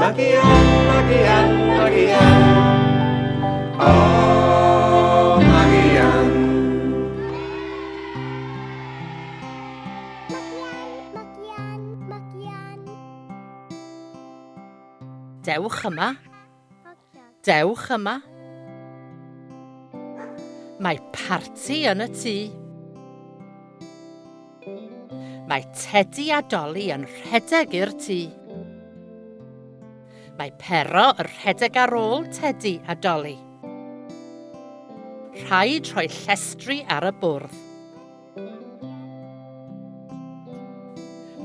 Magi Ann, Magi Ann, Magi Ann. O, Magi Ann. Magi Ann, Magi Ann. Dewch yma. Dewch yma. Mae parti yn y tŷ. Mae Tedi a Dolly yn rhedeg i'r tŷ. Mae Pero yn rhedeg ar ôl Tedi a Dolly. Rhaid rhoi llestri ar y bwrdd.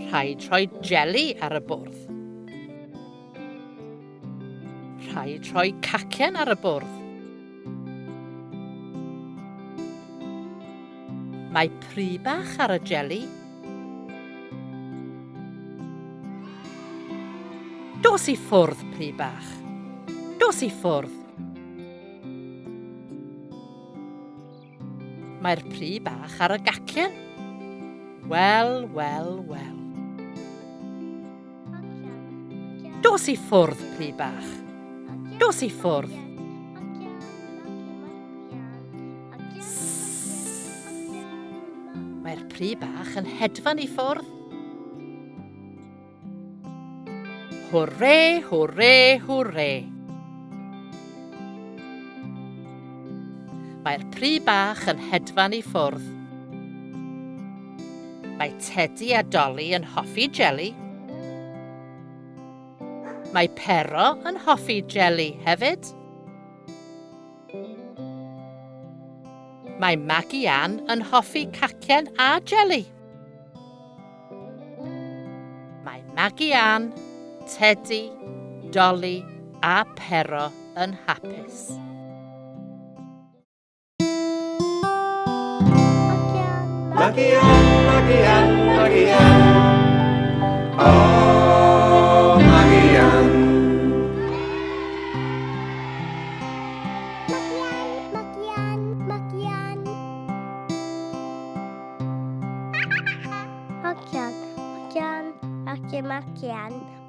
Rhaid rhoi jeli ar y bwrdd. Rhaid rhoi cacen ar y bwrdd. Mae pry bach ar y jeli. Dos i ffwrdd, pry bach. Dos i ffwrdd. Mae'r pry bach ar y gacen. Wel, wel, wel. Dos i ffwrdd, pry bach. Dos i ffwrdd. Mae'r pry bach yn hedfan i ffwrdd. Hwrê, hwrê, hwrê. Mae'r pry bach yn hedfan i ffwrdd. Mae Teddy a Dolly yn hoffi jeli. Mae Pero yn hoffi jeli hefyd. Mae Maggie Ann yn hoffi cacen a jeli. Mae Maggie Ann, Teddy, Dolly a Pero yn hapus. Maggie Ann, Maggie Ann, Maggie Ann. O, Maggie Ann. Magi Ann, Magi Ann, Magi Ann. Hogian, Hogian, Magi, Magi Ann.